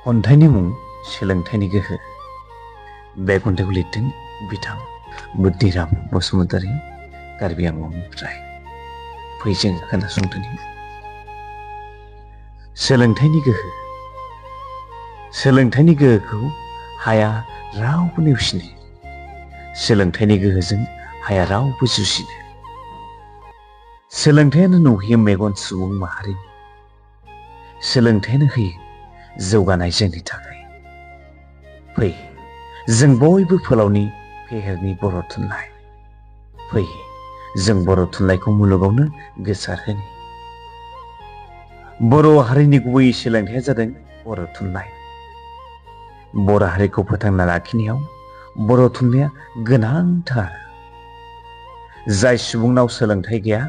खन्थाइनि मुं सोलोंथाइनि गोहो। बे खन्थाइखौ लिरदों बिथां बुद्धिराम बसुमतारी कार्बि आंलंनिफ्राय। फै जों खोनासंदोनि। सोलोंथाइनि गोहो। सोलोंथाइनि गोहोखौ हाया रावबो नेवसिनो। सोलोंथाइनि गोहोजों हाया रावबो जुजिनो। सोलोंथाइयानो नुहोयो मेगन सुबुं माहारिनि। सोलोंथाइयानो होयो जौगानाय जोंनि थाखाय। फै जों बयबो फोलावनि फेहेरनि बर' थुनलाइ। फै जों बर' थुनलाइखौ मुलुगावनो गोसारहोनि। बर' हारिनि गुबै सोलोंथाइया जादों बर' थुनलाइ। बर' हारिखौ फोथांना लाखिनायाव बर' थुनलाइया गोनांथार। जाय सुबुंनाव सोलोंथाइ गैया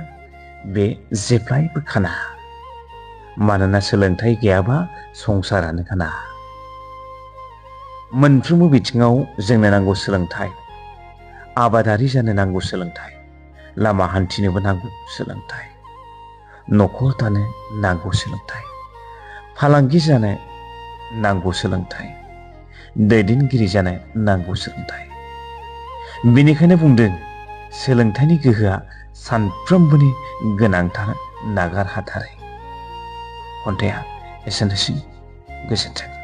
बे जेब्लायबो खाना। मानोना सोलोंथाइ गैयाबा संसारानो खाना। मोनफ्रोमबो बिथिङाव जोंनो नांगौ सोलोंथाइ। आबादारि जानो नांगौ सोलोंथाइ। लामा हान्थिनोबो नांगौ सोलोंथाइ। न'खर दानो नांगौ सोलोंथाइ। फालांगि जानो नांगौ सोलोंथाइ। दैदेनगिरि जानो नांगौ सोलोंथाइ। बेनिखायनो बुंदों सोलोंथाइनि गोहोआ सानफ्रोमबोनि गोनांथार नागारहाथारै। खन्थाइया एसेनोसै। गोजोन्थों।